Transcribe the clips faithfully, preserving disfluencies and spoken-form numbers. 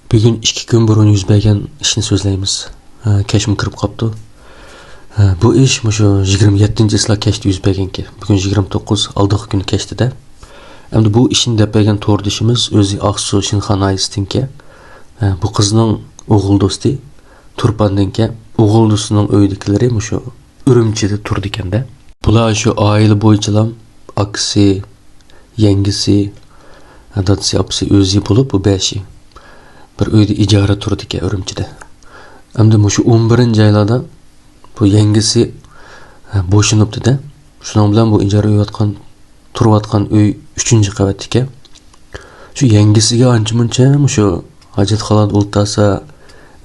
بۈگۈن ئىككى كۈن بۇرۇن يۈز بەرگەن ئىشنى سۆزلەيمىز. ھە، كەچمۇ كىرىپ قاپتۇ. ھە، بۇ ئىش مۇشۇ يىگىرمە يەتتىنچى چىسلا كەچتە يۈز بەرگەنكەن. بۈگۈن يىگىرمە توققۇز، ئالدىنقى كۈنى كەچتىدە. ئەمدى بۇ ئىشنى دەپ بەرگەن توردىشىمىز ئۆزى ئاقسۇ شىنخان ناھىيەسىدىنكەن. ھە، بۇ قىزنىڭ ئوغۇل دوستى تۇرپاندىنكەن. ئوغۇل دوستىنىڭ ئۆيىدىكىلىرى مۇشۇ ئۈرۈمچىدە تۇرىدىكەن-دە. بۇلار شۇ ئائىلە بويىچىلام ئاكىسى، يەڭگىسى، دادىسى، ئاپىسى ئۆزى بولۇپ، بۇ بەشى بىر ئۆيدە ئىجارە تۇرىدىكەن ئۈرۈمچىدە. ئەمدى مۇشۇ ئون بىرىنچى ئايلاردا بۇ يەڭگىسى، ھە، بوشىنىپتۇ-دە. شۇنىڭ بىلەن بۇ ئىجارە ئۆيۈۋاتقان، تۇرۇۋاتقان ئۆي ئۈچىنچى قەۋەتتىكەن. شۇ يەڭگىسىگە ئانچە-مۇنچە مۇشۇ ھاجەتخانىدا ئولتۇرسا،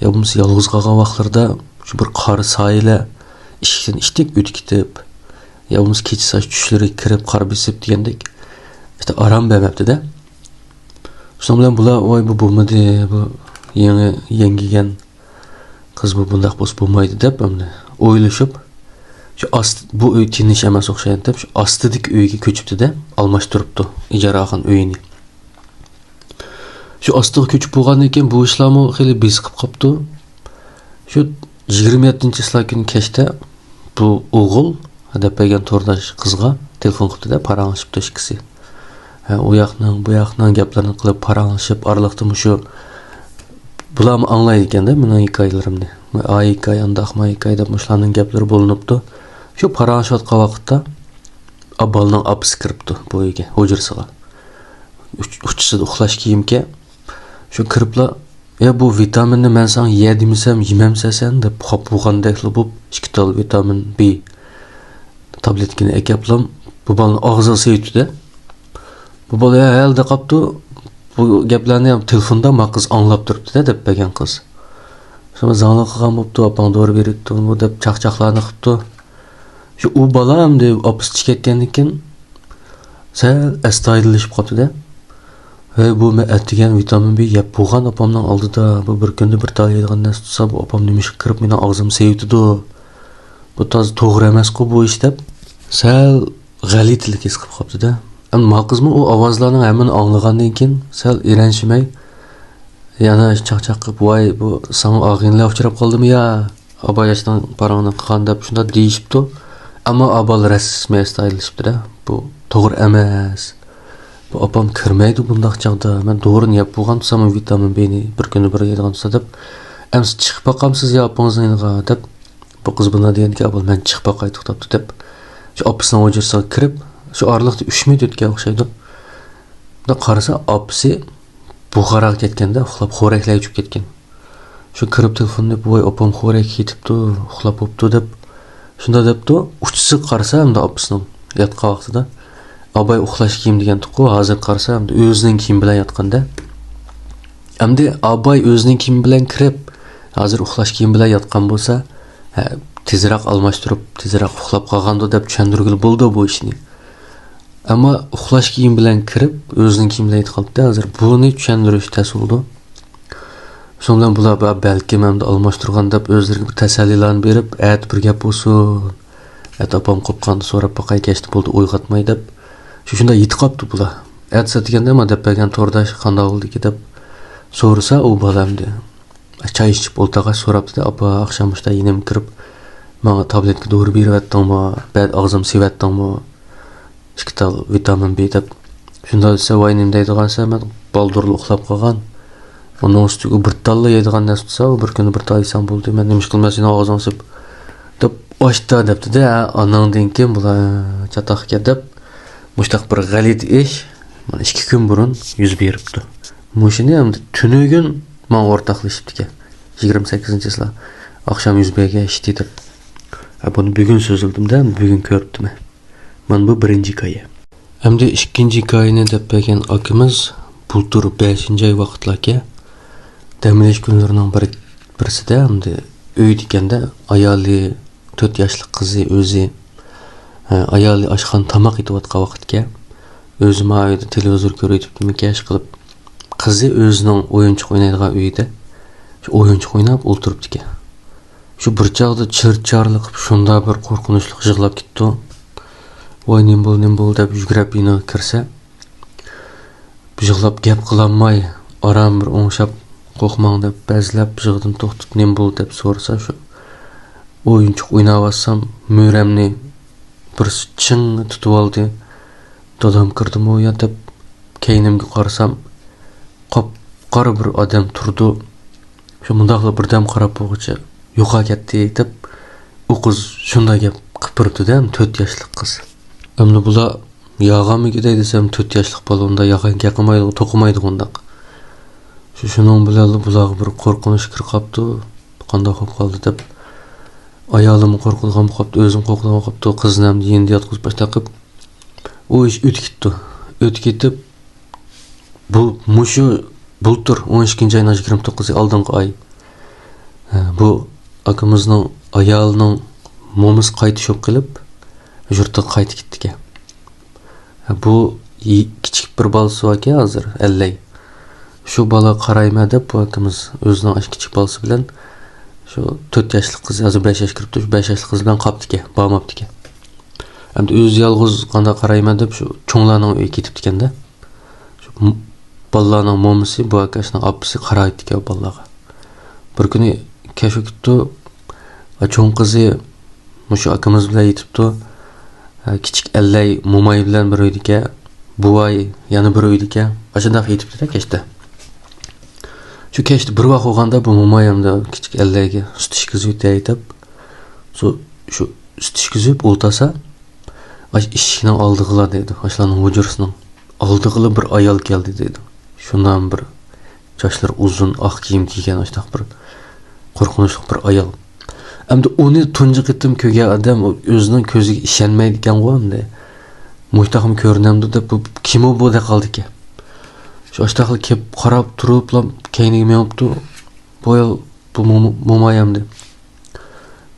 يا بولمىسا يالغۇز قالغان ۋاقىتلىرىدا شۇ بىر قارا سايىلە ئىشىكتىن ئىتتىك ئۆتۈپ كېتىپ، يا بولمىسا كېچە ساياس چۈشلىرى كىرىپ قارا بېسىپ دېگەندەك، ئىشتە ئارام بەرمەپتۇ-دە. شۇنىڭ بىلەن بۇلار، ۋاي، بۇ بولمىدى، بۇ يېڭى يەڭگىگەن قىز بۇ بۇنداق بولسا بولمايدۇ دەپ، ئەمدى ئويلىشىپ، شۇ ئاست-، بۇ ئۆي تىنچ ئەمەس ئوخشايدۇ دەپ، شۇ ئاستىدىكى ئۆيگە كۆچۈپتۇ-دە، ئالماشتۇرۇپتۇ ئىجارە ئالغان ئۆيىنى. شۇ ئاستىغا كۆچۈپ بولغاندىن كېيىن بۇ ئىشلارمۇ خېلى بېسىقىپ قاپتۇ. شۇ يىگىرمە يەتتىنچى چىسلا كۈنى كەچتە بۇ ئوغۇل دەپ بەرگەن تورداش قىزغا تېلېفون قىپتۇ-دە، پاراڭلىشىپتۇ ئىككىسى. ھە، ئۇ ياقنىڭ، بۇ ياقنىڭ گەپلىرىنى قىلىپ، پاراڭلىشىپ، ئارىلىقتا مۇشۇ بۇلارمۇ ئاڭلايدىكەن-دە مېنىڭ ھېكايىلىرىمنى. ئاي ھېكايە، ئانداق ماي ھېكايە دەپ مۇشۇلارنىڭ گەپلىرى بولۇنۇپتۇ. شۇ پاراڭلىشىۋاتقان ۋاقىتتا ئا، بالىنىڭ ئاپىسى كىرىپتۇ بۇ ئۆيگە، ھۇجرىسىغا. ئۇچ-، ئۇچىسىدا ئۇخلاش كىيىمكەن. شۇ كىرىپلا، يا، بۇ ۋىتامىننى مەن ساڭا يە دېمىسەم، يېمەمسەن سەن دەپ خاپا بولغاندەكلا بولۇپ، ئىككى تال ۋىتامىن بى تابلېتكىنى ئەكەپلا بۇ بالىنىڭ ئاغزىغا سېلىپتۇ-دە. بۇ بالا ھەلدە قاپتۇ. بۇ گەپلەرنى تېلېفوندا ما قىز ئاڭلاپ تۇرۇپتۇ-دە، دەپ بەرگەن قىز. شۇڭا زاڭلىق قىلغان بوپتۇ، ئاپاڭ دورا بېرىپتۇ دەپ چاقچاقلارنى قىپتۇ. شۇ ئۇ بالا ئەمدى ئاپىسى چىقىپ كەتكەندىن كېيىن سەل ئەستايىدىللىشىپ قاپتۇ-دە. ھەي، بۇ مەن ئەتىگەن ۋىتامىن بى يەپ بولغان ئاپامنىڭ ئالدىدا، بۇ بىر كۈندە بىر تال يەيدىغان نەرسە تۇتسا، بۇ ئاپام نېمىشقا كىرىپ مېنىڭ ئاغزىمنى سېلىۋېتىدۇ؟ بۇ تازا توغرا ئەمەسقۇ بۇ ئىش دەپ، سەل غەلىتىلىك ھېس قىلىپ قاپتۇ-دە. ئەمما ما قىزمۇ ئۇ ئاۋازلارنىڭ ھەممىنى ئاڭلىغاندىن كېيىن سەل ئېرەنشىمەي، يەنە چاقچاق قىلىپ، ۋاي، بۇ ساڭا ئاغىنىلەر ئۇچراپ قالدىمۇ يا؟ ئاباياشنىڭ پاراڭىنى قىلغان دەپ شۇنداق دېيىشىپتۇ. ئەمما ئابال رەسمىي ئەستايىدىللىشىپتۇ-دە. بۇ توغرا ئەمەس. بۇ ئاپام كىرمەيدۇ بۇنداق چاغدا. مەن دورىنى يەپ بولغان تۇرسام، ۋىتامىن بىنى بىر كۈندە بىر يەيدىغان تۇرسا دەپ، ئەمىسە چىقىپ باقامسىز يا ئاپىڭىزنىڭ يېنىغا دەپ، بۇ قىز بۇنداق دېگەندىكىن، ئابال مەن چىقىپ باقاي توختاپتۇ دەپ، شۇ ئاپىسىنىڭ ھۇجرىسىغا كىرىپ، شۇ ئارىلىقتا ئۈچ مىنۇت ئۆتكەن ئوخشايدۇ. بۇنداق قارىسا، ئاپىسى بۇخاراغا كەتكەندە ئۇخلاپ خورەكلەپ چۈشۈپ كەتكەن. شۇ كىرىپ تېلېفوننى، ۋاي، ئاپام خورەككە كېتىپتۇ، ئۇخلاپ بوپتۇ دەپ، شۇنداق دەپتۇ. ئۇچىسىغا قارىسا، ئەمدى ئاپىسىنىڭ ياتقان ۋاقتىدا، ئاباي ئۇخلاش كىيىم دېگەنتىكۇ، ھازىر قارىسا، ئەمدى ئۆزىنىڭ كىيىمى بىلەن ياتقاندا. ئەمدى ئاباي ئۆزىنىڭ كىيىمى بىلەن كىرىپ، ھازىر ئۇخلاش كىيىمى بىلەن ياتقان بولسا، ھە، تېزرەك ئالماشتۇرۇپ، تېزرەك ئۇخلاپ قالغاندۇ دەپ چۈشەندۈرگىلى بولىدۇ بۇ ئىشنى. ئەمما ئۇخلاش كىيىم بىلەن كىرىپ، ئۆزىنىڭ كىيىم بىلەن يېتىپ قالدى. ھازىر بۇنى چۈشەندۈرۈش تەس بولىدۇ. شۇنىڭ بىلەن بۇلار بە-، بەلكىم ئەمدى ئالماشتۇرغان دەپ ئۆزلىرىگە بىر تەسەللىلارنى بېرىپ، ئەتە بىر گەپ بولسۇن. ئەتە ئاپام قوپقاندا سوراپ باقاي، كەچتە بولدى ئويغاتماي دەپ، شۇ شۇنداق يېتىپ قاپتۇ بۇلار. ئەتىسى دېگەندە، ما دەپ بەرگەن تورداش قانداق بولدىكى دەپ سورىسا، ئۇ بالا ئەمدى چاي ئىچىپ ئولتۇرغاچ سوراپتۇ-دە، ئاپا، ئاخشام مۇشۇنداق يېنىمغا كىرىپ، ماڭا تابلېتكا دورا بېرىۋەتتىڭمۇ، بەت ئاغزىمنى سىۋەتتىڭمۇ؟ ئىككى تال ۋىتامىن بى دەپ. شۇنداق دېسە، ۋاي، نېمە دەيدىغان دېسە، مەن بالدۇرلا ئۇخلاپ قالغان. ئۇنىڭ ئۈستىگە ئۇ بىر تاللا يەيدىغان نەرسە تۇتسا، ئۇ بىر كۈندە بىر تال يېسەڭ بولدى، مەن نېمە ئىش قىلىمەن سېنىڭ ئاغزىڭنى سىپ دەپ ئاچتى دەپتۇ-دە. ئانىڭدىن كېيىن بۇلار چاتاقكەن دەپ، مۇشۇنداق بىر غەلىتە ئىش مانا ئىككى كۈن بۇرۇن يۈز بېرىپتۇ. مۇشۇنى ئەمدى تۈنۈگۈن ماڭا ئورتاقلىشىپتىكەن. يىگىرمە سەككىزىنچى چىسلا ئاخشام يۈز بەرگەن ئىش دەپ. ھە، بۇنى بۈگۈن سۆزلىدىم-دە، بۈگۈن كۆرۈپتىمەن. مانا بۇ بىرىنچى ھېكايە. ئەمدى ئىككىنچى ھېكايىنى دەپ بەرگەن ئاكىمىز بۇلتۇر بەشىنچى ئاي ۋاقىتلاركەن دەم ئېلىش كۈنلىرىنىڭ بىر، بىرسىدە ئەمدى ئۆيدىكەندە ئايالى، تۆت ياشلىق قىزى ئۆزى، ھە، ئايالى ئاشخانىدا تاماق ئېتىۋاتقان ۋاقىتكەن. ئۆزى ما ئۆيدە تېلېۋىزور كۆرۈۋېتىپتىمىكەن، ئىشقىلىپ قىزى ئۆزىنىڭ ئويۇنچۇق ئوينايدىغان ئۆيىدە شۇ ئويۇنچۇق ئويناپ ئولتۇرۇپتىكەن. شۇ بىر چاغدا چىر-چارلىقىپ شۇنداق بىر قورقۇنچلۇق يىغلاپ كېتىپتۇ. ۋاي، نېمە بولدى، نېمە بولدى دەپ يۈگرەپ يېنىغا كىرسە، يىغلاپ گەپ قىلالماي، ئاران بىر ئوڭشاپ قورقماڭ دەپ بەزلەپ، يىغىدىن توختىتىپ، نېمە بولدى دەپ سورىسا، شۇ ئويۇنچۇق ئويناۋاتسام، مۈرەمنى بىرسى چىڭ تۇتۇۋالدى. دادام كىردىمۇ يا دەپ كەينىمگە قارىسام، قاپقارا بىر ئادەم تۇرىدۇ. شۇ مۇنداقلا بىردەم قاراپ بولغۇچە يوقاپ كەتتى دەپ، ئۇ قىز شۇنداق گەپ قىلىپ بېرىپتۇ-دە، تۆت ياشلىق قىز. ئەمدى بۇلار ياغانمىكىن دەي دېسەم، تۆت ياشلىق بالا ئۇنداق ياغان گەپ قىلمايدىغۇ، توقۇمايدىغۇ ئۇنداق. شۇ، شۇنىڭ بىلەنلا بۇلارغا بىر قورقۇنچ كىرىپ قاپتۇ. قانداق بولۇپ قالدى دەپ، ئايالىممۇ قورقىدىغان بولۇپ قاپتۇ، ئۆزۈم قورقىدىغان بولۇپ قاپتۇ. قىزنى ئەمدى يېنىدا ياتقۇزۇپ ئاشتاق قىلىپ، ئۇ ئىش ئۆتۈپ كېتىپتۇ. ئۆتۈپ كېتىپ، بۇ، مۇشۇ بۇلتۇر، ئون ئىككىنچى ئاينىڭ يىگىرمە توققۇزى، ئالدىنقى ئاي. ھە، بۇ ئاكىمىزنىڭ ئايالىنىڭ مومىسى قايتىش بولۇپ قېلىپ، يۇرتىغا قايتىپ كېتىپتىكەن. ھە، بۇ يى-، كىچىك بىر بالىسى باركەن ھازىر، ئەللەي. شۇ بالا قارايمەن دەپ، بۇ ئاكىمىز ئۆزىنىڭ ئاشۇ كىچىك بالىسى بىلەن، شۇ تۆت ياشلىق قىزى، ھازىر بەش ياشقا كىرىپتۇ، شۇ بەش ياشلىق قىزى بىلەن قاپتىكەن، بارماپتىكەن. ئەمدى ئۆزى يالغۇز قانداق قارايمەن دەپ، شۇ چوڭلارنىڭ ئۆيىگە كېتىپتىكەن-دە. شۇ م-، بالىلارنىڭ مومىسى، بۇ ئاكاشنىڭ ئاپىسى قارايتتىكەن بالىلارغا. بىر كۈنى كەچ بولۇپتۇ، چوڭ قىزى مۇشۇ ئاكىمىز بىلەن يېتىپتۇ. كىچىك ئەللەي موماي بىلەن بىر ئۆيدىكەن، بوۋاي يەنە بىر ئۆيدىكەن. ئاشۇنداق يېتىپتۇ-دە كەچتە. شۇ كەچتە بىر ۋاق بولغاندا بۇ موماي ئەمدى كىچىك ئەللەيگە سۈت ئىچكۈزۈۋېتەي دەپ، شۇ، شۇ سۈت ئىچكۈزۈپ ئولتۇرسا، ئاش ئىشىكنىڭ ئالدىغىلا دەيدۇ، ئاشۇلارنىڭ ھۇجرىسىنىڭ ئالدىغىلا بىر ئايال كەلدى دەيدۇ. شۇنداق بىر چاچلىرى ئۇزۇن، ئاق كىيىم كىيگەن، ئاشۇنداق بىر قورقۇنچلۇق بىر ئايال. ئەمدى ئۇنى تۇنجى قېتىم كۆرگەن ئادەم ئۆزىنىڭ كۆزىگە ئىشەنمەيدىكەنغۇ ئەمدى. مۇشۇنداقمۇ كۆرۈنەمدۇ دەپ، بۇ كىمۇ بۇ دەپ قالدىكەن. شۇ ئاشۇنداقلا كېلىپ قاراپ تۇرۇپلا كەينىگە مېڭىپتۇ. بۇ ئايال، بۇ موما-، موماي ئەمدى.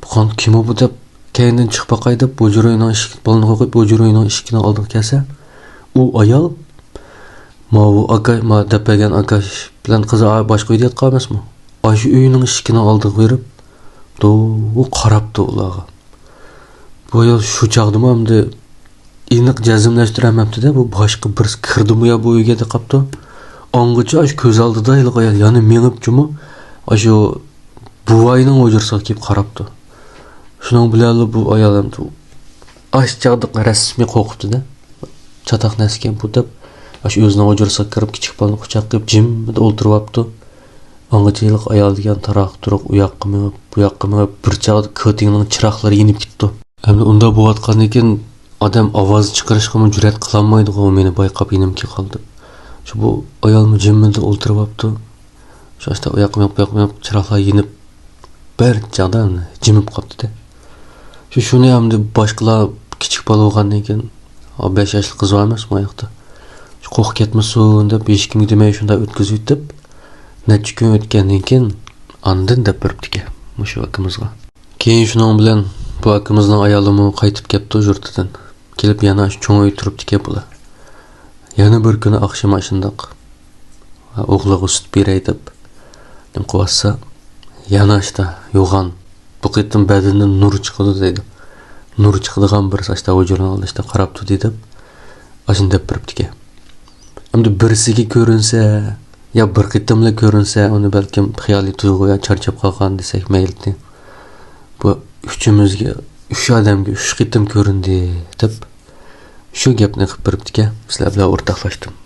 بۇ قان كىمۇ بۇ دەپ كەينىدىن چىقىپ باقاي دەپ، ھۇجرا ئۆينىڭ ئىشىك، بالىنى قويۇپ، ھۇجرا ئۆينىڭ ئىشىكىنىڭ ئالدىغا كەلسە، ئۇ ئايال، ماۋۇ ئاكا، ما دەپ بەرگەن ئاكاش بىلەن قىزى ئا-، باشقا ئۆيدە ياتقان ئەمەسمۇ؟ ئاشۇ ئۆينىڭ ئىشىكىنىڭ ئالدىغا بېرىپ، دو-، قاراپتۇ ئۇلارغا. بۇ ئايال شۇ چاغدىمۇ ئەمدى ئېنىق جەزملەشتۈرەلمەپتۇ-دە، بۇ باشقا بىرسى كىردىمۇ يا بۇ ئۆيگە دەپ قاپتۇ. ئاڭغىچە ئاشۇ كۆز ئالدىدا ھېلىقى ئايال يەنە مېڭىپ جۇمۇ ئاشۇ بوۋاينىڭ ھۇجرىسىغا كېلىپ قاراپتۇ. شۇنىڭ بىلەنلا بۇ ئايال ئەمدى ئاشۇ چاغدا رەسمىي قورقۇپتۇ-دە. چاتاق نەرسىكەن بۇ دەپ، ئاشۇ ئۆزىنىڭ ھۇجرىسىغا كىرىپ، كىچىك بالىنى قۇچاق قىلىپ، جىممىدە ئولتۇرۇۋاپتۇ. ئاڭغىچە ھېلىقى ئايال دېگەن تاراق-تۇرۇق، ئۇياققا مېڭىپ، بۇياققا مېڭىپ، بىر چاغدا كۆتىنىڭ چىراغلىرى يېنىپ كېتىپتۇ. ئەمدى ئۇنداق بولۇۋاتقاندىن كېيىن ئادەم ئاۋاز چىقىرىشقىمۇ جۈرئەت قىلالمايدىغۇ، مېنى بايقاپ يېنىمغا كېلىپ قالدى. شۇ بۇ ئايالمۇ جىممىدە ئولتۇرۇۋاپتۇ. شۇ ئاشتا ئۇياققا مېڭىپ، بۇياققا مېڭىپ، چىراغلار يېنىپ، بىر چاغدا جىمىپ قاپتۇ-دە. شۇ، شۇنى ئەمدى باشقىلار كىچىك بالا بولغاندىن كېيىن، ئا، بەش ياشلىق قىز بار ئەمەسمۇ ئاياقتا. شۇ قورقۇپ كەتمىسۇن دەپ، ھېچكىمگە دېمەي شۇنداق ئۆتكۈزۈۋېتىپ، نەچچە كۈن ئۆتكەندىن كېيىن ئاندىن دەپ بېرىپتىكەن مۇشۇ ئاكىمىزغا. كېيىن شۇنىڭ بىلەن بۇ ئاكىمىزنىڭ ئايالىمۇ قايتىپ كەپتۇ يۇرتىدىن. كېلىپ يەنە ئاشۇ چوڭ ئۆيدە تۇرۇپتىكەن بۇلار. يەنە بىر كۈنى ئاخشىمى ئاشۇنداق، ئوغلىغا سۈت بېرەي دەپ نېمە قىلىۋاتسا، يەنە ئاشتا يوغان، بۇ قېتىم بەدىنىدىن نۇر چىقىدۇ دەيدۇ. نۇر چىقىدىغان بىرسى ئاشتا ھۇجرىنىڭ ئالدىدا قاراپتۇ دەپ، ئاشۇنى دەپ بېرىپتىكەن. ئەمدى بىرسىگە كۆرۈنسە، يا بىر قېتىملا كۆرۈنسە، ئۇنى بەلكىم خىيالىي تۇيغۇ يا چارچاپ قالغان دېسەك مەيلىدى. بۇ ئۈچىمىزگە، ئۈچ ئادەمگە ئۈچ قېتىم كۆرۈندى دەپ، شۇ گەپنى قىلىپ بېرىپتىكەن، سىلەر بىلەن ئورتاقلاشتىم.